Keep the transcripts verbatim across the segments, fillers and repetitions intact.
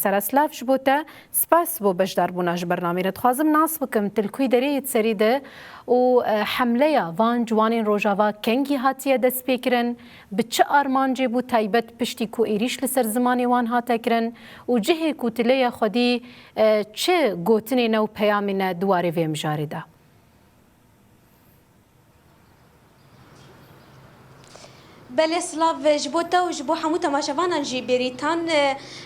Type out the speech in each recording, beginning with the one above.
Sere silav ji bo te, spas bo beşdarbûna ji bernamê re. Dixwazim nas bikim, tu li kû derê yî di serî de û, e, hemleya van ciwanên Rojava kengî hatiye destpêkirin, bi çi armancê bû taybet piştî ku êrîş li ser zimanê wan hate kirin û cihê ku tu lê ye xwedî, e, çi gotinê ne û peyamê ne di warê vê mijarê de? Belê, silav ji bo te û ji bo hemû temaşevanan jî bêrîtan.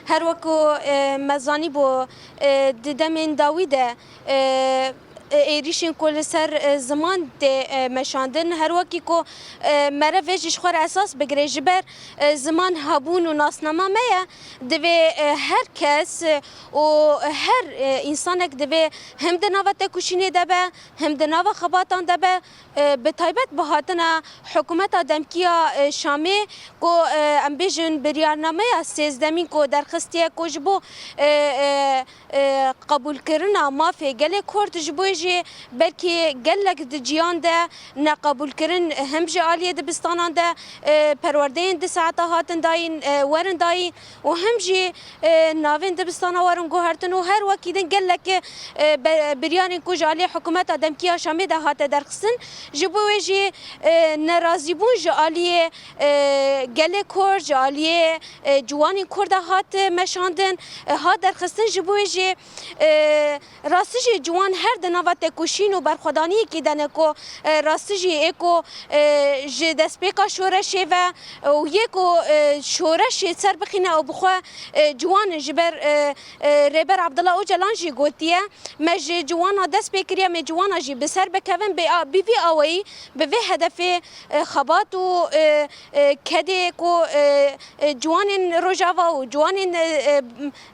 Her wekî, e, me zanîbû, e, di demên dawî de, e, e, êrîşên ku li ser, e, ziman tê, e, meşandin, her wekî ku, e, meriv vê jî ji xwe re esas bigire, ji ber, e, ziman hebûn û nasnama me ye, divê, e, her kes, e, û her, e, însanek divê him di nava tekoşînê de be, him di nava xebatan de be, e, bi taybet bi hatina hikûmeta demkî ya, e, Şamê ku, e, em bêjin biryarnameya sêzdemîn ku derxistiye ku ji bo, e, e, e, qebûlkirina mafê gelê Kurd, ji bo jî belkî gelek di ciyan de neqebûlkirin, hem ji aliyê dibistanan de, e, perwerdeyên di saeta hatin dayîn, e, werin dayîn û hem jî, e, navên dibistana werin guhertin û her wekî din gelek, e, be-, biryarên ku ji aliyê hikûmeta demkî ya Şamê de hate derxistin. Ji bo wê jî, e, nerazîbûn ji aliyê, e, gelê Kurd, ji aliyê, e, ciwanên Kurd de hat, e, meşandin, e, hat derxistin. Ji bo wê jî, e, rastî jî ciwan her di nava tekoşîn û berxwedaniyekî de ne ku, e, rastî jî ê ku, e, ji destpêka şoreşê ve, e, û yê ku, e, şoreşê ser bixîne û bi xwe, e, ciwan in. Ji ber, e, e, Rêber Abdullah Ocalan jî gotiye, me ji ciwana dest pê kiriye, me ciwana jî bi ser bikevin, bi a-, bi vî awayî, bi vê hedefê, e, xebat û, e, e, kedê ku, e, e, ciwanên Rojava û ciwanên, e, e,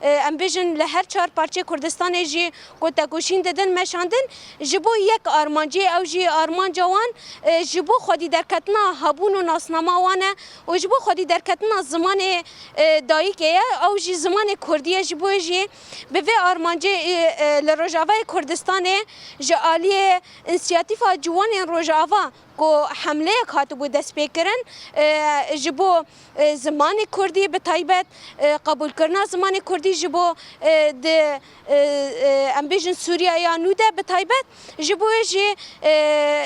e, em bêjin li her çar parçeyê Kurdistanê jî ku tekoşîn didin meşandin, ji bo yek armancê, ew jî armanca wan, e, ji bo xwedî derketina hebûn û nasnama wan e û ji bo xwedî derketina zimanê, e, dayikê ye, ew jî zimanê kurdî ye. Ji bo jî bi vê armancê, e, e, li Rojavayê Kurdistanê ji aliyê Însiyatîfa Ciwanên Rojava ku hemleyek hatibû destpêkirin, e, ji bo, e, zimanê kurdî bi taybet, e, qebûlkirina zimanê kurdî ji bo, e, di, e, e, em bêjin Sûriya ya nû de bi taybet, ji bo wê jî, e,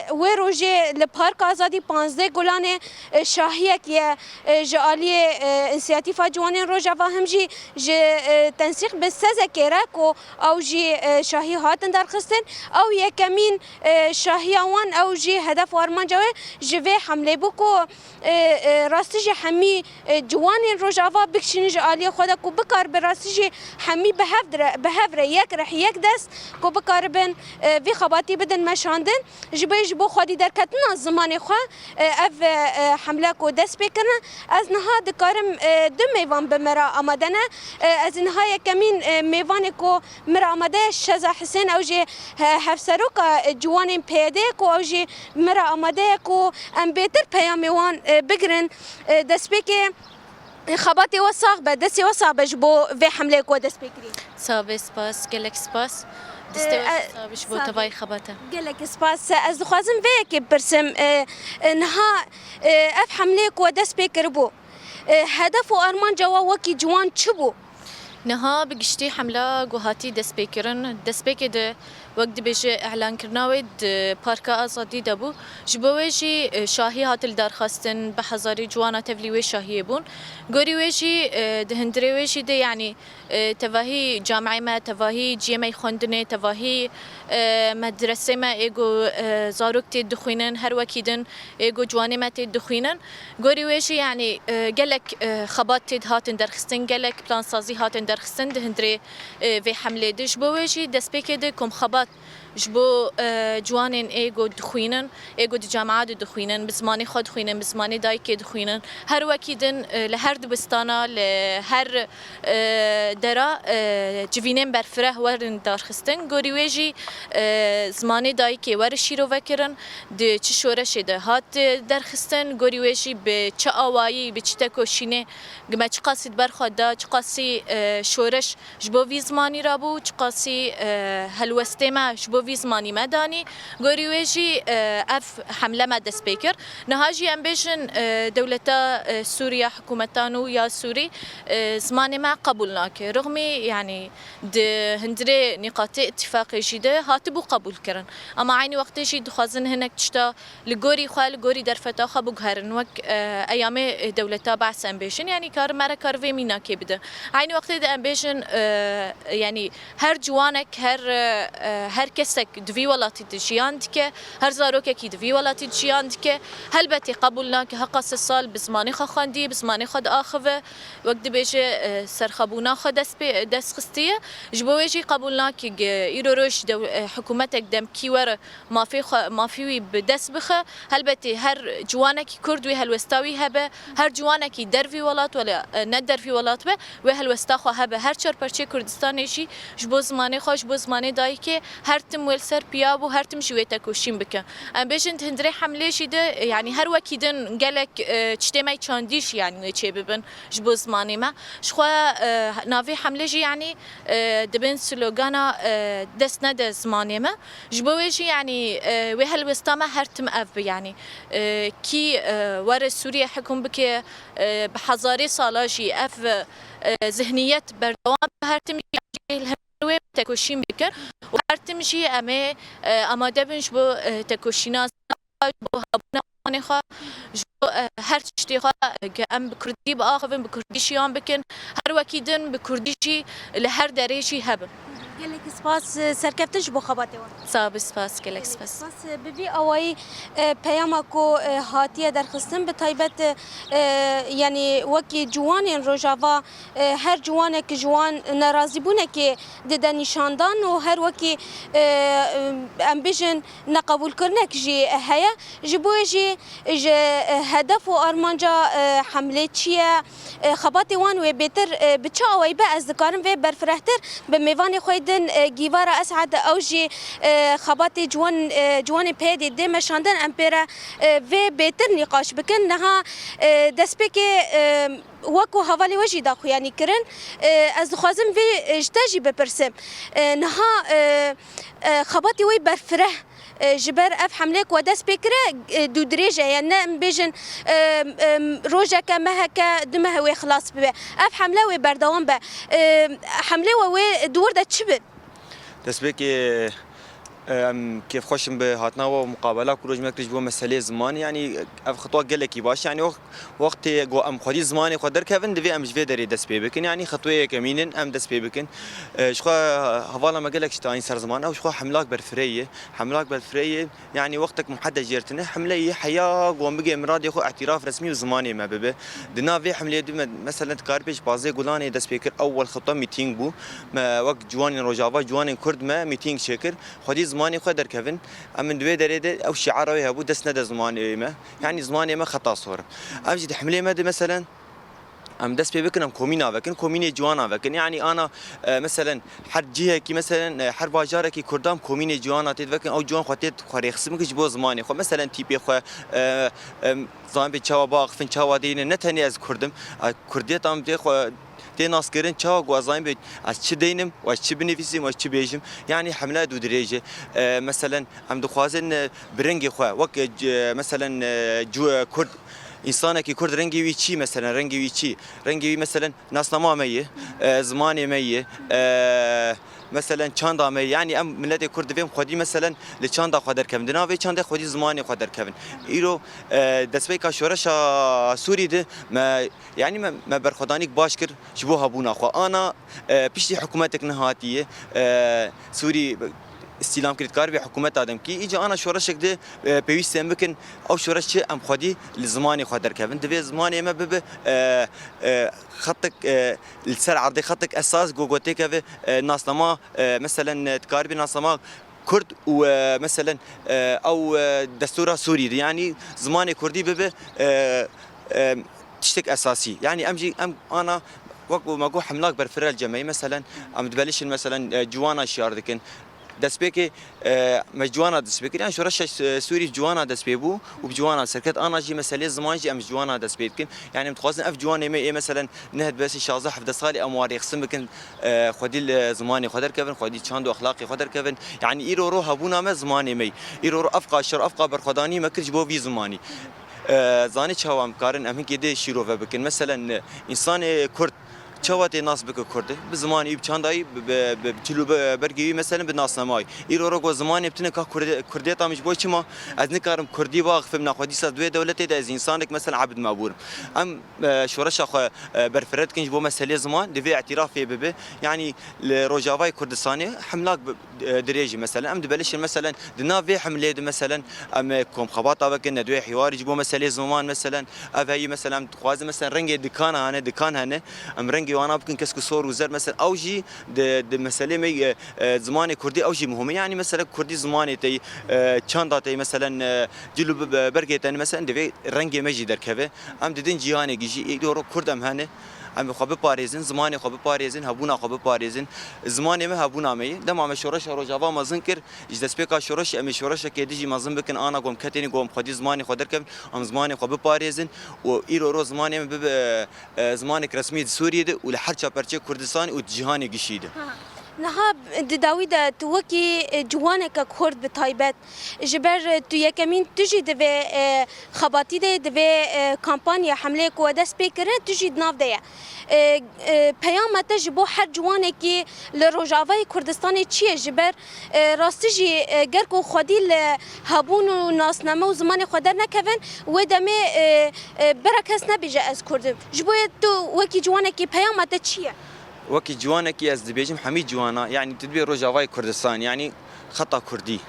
wê rojê li Parka Azadî panzdeh Gulanê, e, şahiyek ye, e, ji aliyê, e, Însiyatîfa Ciwanên Rojava, him jî ji, e, tensîq bi Sezekê re ku ew jî, e, şahî hatin derxistin. Ew yekemîn, e, şahiya wan, ew jî hedef û armanca wê ji vê hemlê bû ku, e, e, rastî jî hemî, e, ciwanên Rojava bikişînin ji aliyê xwe de ku bikaribe rastî jî hemî bi hev re, bi hev re yek rih, yek dest ku bikaribin, e, vî xebatî bidin meşandin. Ji bo, ji bo xwedî derketina zimanê xwe, e, ev, e, e, hemle ku dest pê kirine. Ez niha dikarim, e, du mêvan bi me re amade ne. E, ez niha yekemîn, e, mêvanê ku mi re amade ye Şeza Hisên, ew jî he-, hevseroka, e, ciwanên P Y D ye ku ew jî mi re amade ye ku em bêtir peyamê wan, e, bigirin. E, destpêkê, e, xebatê we sax be, destê we sax be ji bo vê hemleyê ku we dest pê kirî. Sax be, spas, gelek spas. Destê we, e, sax be ji bo tevayî xebata. Gelek spas. Ez dixwazim vê yekê bipirsim. E, e, niha, e, ev hemleyê ku we dest pê kiribû, e, hedef û armanca we wekî ciwan çi bû? Niha bi giştî hemla ku hatî destpêkirin, destpêkê de wek dibêje îlankirina wê di Parka Azadî de bû. Ji bo wê jî, e, şahî hat lidarxistin, bi hezarî ciwana tevlî wê şahiyê bûn. Gorî wê jî, e, di hundirê wê jî de, yanî, e, tevahî cameyê me, tevahî cihê me yê xwendinê, tevahî, e, medresê me ê ku, e, zarok tê dixwînin, her wekî din ê ku ciwanê me tê dixwînin. Gorî wê jî, yanî, e, gelek, e, xebat tê de hatin derxistin, gelek plansazî hatin derxistin di hundirê, e, vê hemlê de. Ji bo wê jî destpêkê de komxebat ji bo, e, ciwanên ê ku dixwînin, ê ku di camea de dixwînin, bi zimanê xwe dixwînin, bi zimanê dayikê dixwînin. Her wekî din, e, li her dibistana, li her, e, dera, e, civînên berfireh werin darxistin. Gorî wê jî, e, zimanê dayikê were şîrove kirin, di çi şoreşê de hat, e, derxistin. Gorî wê jî bi çi awayî, bi çi tekoşînê me çiqasî di ber xwe da, çiqasî, e, şoreş ji bo vî zimanî rabû, çiqasî, e, helwestê me ji bo vî zimanî me danî. Gorî wê jî, e, ev hemle me dest pê kir. Niha jî em bêjin, e, dewleta, e, Sûriye, hikûmetan û ya Sûrî, e, zimanê me qebûl nake. Rixmî, yanî di hundirê nîqatê îtîfaqê jî de hatibû qebûlkirin. Ama eynî wextê jî dixwazin hinek tişta li gorî xwe, li gorî derfeta xwe biguherin. Wek, e, eyamê dewleta Be's em bêjin, yanî kar me re kar vê mînakê bide. Eynî wextê de em bêjin, e, yanî her ciwanek, her, e, her kesek di vî welatî de jiyan dike, her zarokekî di vî welatî de jiyan dike. Helbetî qebûl nake heqa sê sal bi zimanê xwe xwendî, bi zimanê xwe diaxive. Wek dibêje, e, serxwebûna xwe dest pê, dest xistiye. Ji bo wê jî qebûl nake, e, îro roj dew-, e, hikûmetek demkî were mafê xwe, mafî wî bi dest bixe. Helbetî her ciwanekî Kurd wê helwesta wî hebe, her ciwanekî dervî welat wele, e, ne dervî welat be, wê helwesta xwe hebe. Her çar perçeyê Kurdistanê jî ji bo zimanê xwe, ji bo zimanê dayikê her tim wê li ser piya bû, her tim jî wê tekoşîn bike. Em bêjin di hundirê hemlê jî de, e, yanî her wekî din gelek, e, tiştê me çandî jî yanî wê çêbibin ji bo zimanê me. Ji xwe, e, navê hemlê jî yanî, e, dibin slogana, e, dest nede zimanê me. Ji bo wê jî, yanî, e, wê helwesta me her tim ev bi, yanî, e, kî, e, were Sûriye hikûm bike, e, bi hezarê sala jî ev, e, zihniyet berdewam be, her tim jî li hember wê tekoşîn bikin û her tim jî em ê, e, amade bin ji bo, e, tekoşîna zimanê xwe, ji bo hebûna zimanê xwe, ji bo, e, her tiştê xwe, e, ke em bi kurdî biaxivin, bi kurdî jiyan bikin, her wekî din bi kurdî jî li her derê jî hebin. Gelek spas, e, serkeftin ji bo xebatê we. Sax be, spas, gelek spas. Spas, e, bi vî awayî, e, peyama ku, e, hatiye derxistin, bi taybet, e, e, yanî wekî ciwanên Rojava, e, her ciwanek ji wan nerazîbûnekê dide nîşandan û her wekî, e, em bijin neqebûlkirinek jî heye. Ji bo wê jî ji, e, hedef û armanca, e, hemlê çi ye? E, xebatê wan wê bêtir, e, bi çi awayî be? Ez dikarim vê berfirehtir bi mêvanê xwe din, e, Gîvara Esad, ew jî, e, xebatê ciwan, e, ciwanên P Y D'ê dê meşandin, em pê re, e, vê bêtir nîqaş bikin. Niha, e, destpêkê, e, wek ku hevalê we jî daxuyanî kirin, e, ez dixwazim vê, e, ji te jî bipirsim. E, niha, e, e, xebatê wê berfireh, e, ji ber ev hemleyek we dest pê kire, e, dûdirêj e, yani ne em bêjin, e, e, rojeke, meheke, du meh wê xilas bibe. Ev hemle wê berdewam be. E, hemlê we wê di wir de çi bin? Destpêkê, e, em kêfxweş in bi hatina we û muqabela ku roj me kir ji bo meseleyê zimanê. Yanî ev xitwa gelekî baş. Yanî wext, wextê ku em xwedî zimanê xwe derkevin, divê em ji vê derê dest pê bikin. Yanî xitweyê yekemîn in, em dest pê bikin. E, ji xwe hevala me gelek ji tayîn ser ziman, ew ji xwe hemlak berfireyê. Hemlak berfireyê, yanî wextek muhedde jêr tine, hemleyê heya ku em bigê miradê xwe îtîraf resmî bi zimanê me bibe. Di nav vê hemleyê de me, meselen, dikaribê ji pazdeh Gulanê dest pê kir, ewwel xitwa mîtîng bû. Me wek ciwanên Rojava, ciwanên Kurd me mîtîng çêkir. Xwedî zimanê xwe derkevin. Em in di wê derê de ew şiara wê hebû, dest nede zimanê me. Yanî zimanê me xeta sor e. Ev jî di hemlê me de, meselen, em dest pê bikin, em komîna vekin, komînê ciwana vekin. Yanî ana, e, meselen, her cihekî, meselen, e, her bajarekî Kurdan komînê ciwana tê vekin, ew ciwan xwe tê xwe rêxistin bikin ji bo zimanê xwe. Meselen, tîpê xwe, e, e, zanbê çawa biaxifin, çawa deynin, ne tenê ez Kurd im. E, Kurdiyeta min tê xwe tê naskirin, çawa ku ez zanîbê ez çi deynim, û ez çi binivîsim, û ez çi bêjim. Yanî hemle dûdirêj e. E, meselen, em dixwazin, e, bi rengê xwe, wek, e, c-, meselen, e, cu-, e, Kurd, însanekî Kurd rengê wî çi, meselen, rengê wî çi? Rengê wî, meselen, nasnama me ye, e, zimanê me ye, e, meselen, çanda me ye. Yanî em miletê Kurd divê em xwedî, meselen, li çanda xwe derkevin. Di nav vê çandê xwedî zimanê xwe derkevin. Îro, e, destpêka şoreşa Sûrî de me, yanî me, me berxwedanîk baş kir ji bo hebûna xwe. Ana, e, piştî hikûmetek nehatiye, e, Sûrî îstîlam kir, dikaribê hikûmeta demkî. Îca ana şoreşek de, e, pêwîst em bikin, ew şoreş çi, em xwedî li zimanê xwe derkevin. Divê zimanê me bibe, e, e, xetek, e, li ser erdê xetek esas, ku gotêke ve, e, nasnama, e, meselen, e, dikaribê nasnama Kurd û, e, meselen, e, ew, e, destûra Sûrî de. Yanî zimanê Kurdî bibe, e, e, tiştek esasî. Yanî em jî, em ana, wek me got, hemlak berfireh li cem me ye. Meselen, em dibelişin, meselen, e, ciwana şiyar dikin. Destpêkê, e, me ciwana dest pê kir. Yani şoreşa, e, Sûrî ciwana dest pê bû û bi ciwana serket. Ana jî meselê ziman jî em ji ciwana dest pê dikin. Yani em dixwazin ev ciwanê me ê meselen neh dibesî şazdeh hevdeh salî em wan rêxistin bikin, e, xwedî li zimanê xwe derkevin, xwedî çand û exlaqê xwe derkevin. Yani îro ro hebûna me zimanê me. Îro ro ev qas şer, ev qas berxwedanî me kir ji bo vî zimanî. E, zanî çawa em karin em hinkê dê şîrove bikin. Meselen, e, însanê Kurd çawa tê nas bike Kurd? Bi zimanî wî, bi çanda wî, bi, bi, bi çil û be-, bergê wî, meselen bi nasnama wî. Îro ro go zimanê bi tine ka Kurdê-, Kurdiyeta min ji bo çima? Ez nikarim Kurdî biaxifim nav xwe. Dîsa di wê dewletê de ez însanek, meselen ebd mebûrim. Em, e, şoreşa xwe, e, berfireh dikin ji bo meselê ziman, divê îtîrafê bibe. Yanî li Rojavayê Kurdistanê hemlak bi, e, dirêjî, meselen em dibelişin, meselen di nav vê hemlê de, meselen em, e, komxebata bikin, nedweyê hîwarî ji bo meselê ziman, meselen ev heyî, meselen em dixwazin, meselen rengê dikana hene, dikan hene, em rengê wana bikin kesk û sor û zer, meselen ew jî di, di meselê me, e, e, zimanê Kurdî ew jî muhim e. Yanî meselen Kurdî zimanê te yî, e, çanda te yî, meselen, e, cil û be-, be-, bergê te ne, meselen divê rengê me jî derkeve. Em didin cîhanê gişî, îro ro Kurd em hene. Em ê xwe biparêzin, zimanê xwe biparêzin, hebûna xwe biparêzin. Zimanê me hebûna me ye. Dema me şoreşa Rojava mezin kir, ji destpêka şoreşê em ê şoreşekê dijî mezin bikin, ana gom ketênî gom xwedî zimanê xwe derkevin, em zimanê xwe biparêzin û îro ro zimanê me bibe, e, e, zimanek resmî di Sûriyê de û li her çaperçeyê Kurdistanê û di cîhanê gişî de. Niha di dawî de tu wekî, e, ciwaneke Kurd bi taybet, ji ber, e, tu yekemîn tu jî di vê, e, xebatî de, di vê, e, kampanya hemleyê ku we dest pê kirine, tu jî di nav de ye. E, e, peyama te ji bo her ciwanekî li Rojavayê Kurdistanê çi ye? Ji ber, e, rastî jî, e, ger ku xwedî li hebûn û nasname û zimanê xwe dernekevin, wê demê, e, e, bira kes nebêje ez Kurd im. Ji bo yê tu wekî ciwanekî peyama te çi ye? Wekî ciwanekî ez dibêjim hemî ciwana, yanî tu dibê Rojavayê Kurdistan, yanî xeta Kurdî.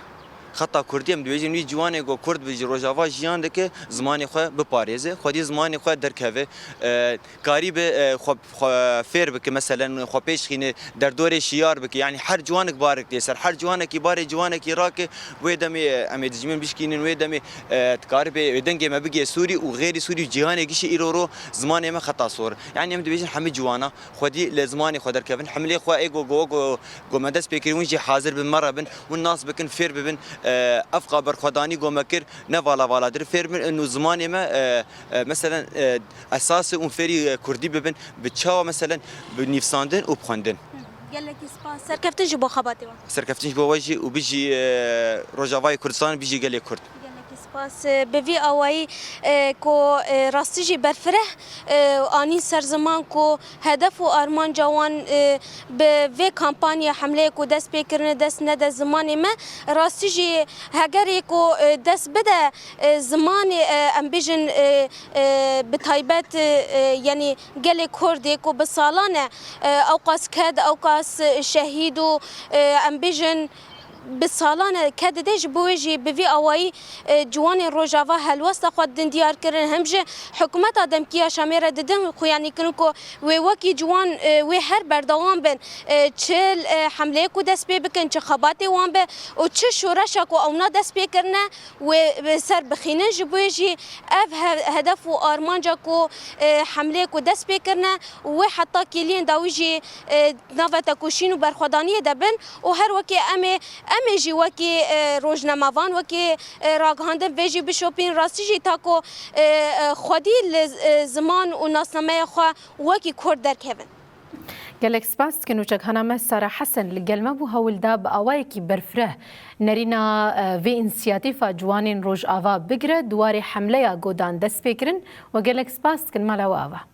Xeta Kurdî em dibêjin wî ciwanê ku Kurd bi ji Rojava jiyan dike, zimanê xwe biparêze, xwedî zimanê xwe derkeve, e, karî bi, e, xwe, xwe fêr bike, meselen xwe pêş xîne, derdorê şiyar bike. Yanî her ciwanek barek tê ser, her ciwanekî barê ciwanekî rake, wê demê, e, em ê dijmin bişkînin, wê demê, e, dikaribe dengê me bigê Sûrî û xêrî Sûrî û cîhanê gişî. Îro ro zimanê me xeta sor. Yanî em dibêjin hemî ciwana xwedî li zimanê xwe derkevin. Hemlê xwe ê go, go, go, go me dest pê kirin, hûn jî hazir bin, me re bin, hûn nas bikin, fêr bibin. E, ev qaberxwedanî go me kir, ne vala vala dir fêr bin û zimanê me, e, e, meselen, e, esas e, hûn fêrî, e, Kurdî bibin. Bi çawa, meselen bi nivîsandin û bi xwendin. Gelekî spas. Serkeftin ji bo xebatê we. Serkeftin ji bo we jî û bijî, e, Rojavayê Kurdistan, bijî gelê Kurd. Gelekî spas. Bi vî awayî, e, ku, e, rastî jî berfireh, e, anîn ser ziman ku hedef û armanca wan, e, bi vê kampanya hemleyê ku dest pê kirine, dest nede zimanê me, rastî jî hegerê ku, e, dest bide, e, zimanê, e, em bêjin, e, e, bi taybet, e, e, yanî gelê Kurdê ku bi salan e, e, ewqas ked, ewqas şehîd û, e, em bêjin, bi salan e ked dide, ji bo wê jî bi vî awayî, e, ciwanên Rojava helwesta xwe didin diyar kirin, him ji hikûmeta demkî ya Şamê re didin xuyanî kirin ku wê wekî ciwan, e, wê her berdewam bin, e, çi, e, hemleyê ku dest pê bikin, çi xebatê wan be û çi şoreşa ku ewna dest pê kirine, wê, wê ser bixînin. Ji bo wê jî ev he-, hedef û armanca ku, e, hemleyê ku dest pê kirine, wê heta kêliyên dawî jî, e, nava tekoşîn û berxwedaniyê de bin û her wekî em ê, em ê jî wekî, e, rojnamevan, wekî, e, ragihandin vê jî bişopîn. Rastî jî ta ku, e, e, xwedî li, e, ziman û nasnameya xwe wekî Kurd derkevin. Gelek spas dikin nûçekhana me Sara Hesen li gel me bû, hewl da bi awayekî berfireh nerîna, e, vê însiyatîfa ciwanên Rojava bigire, di warê hemleya godan dest pê kirin. We gelek spas dikin, mala we ava.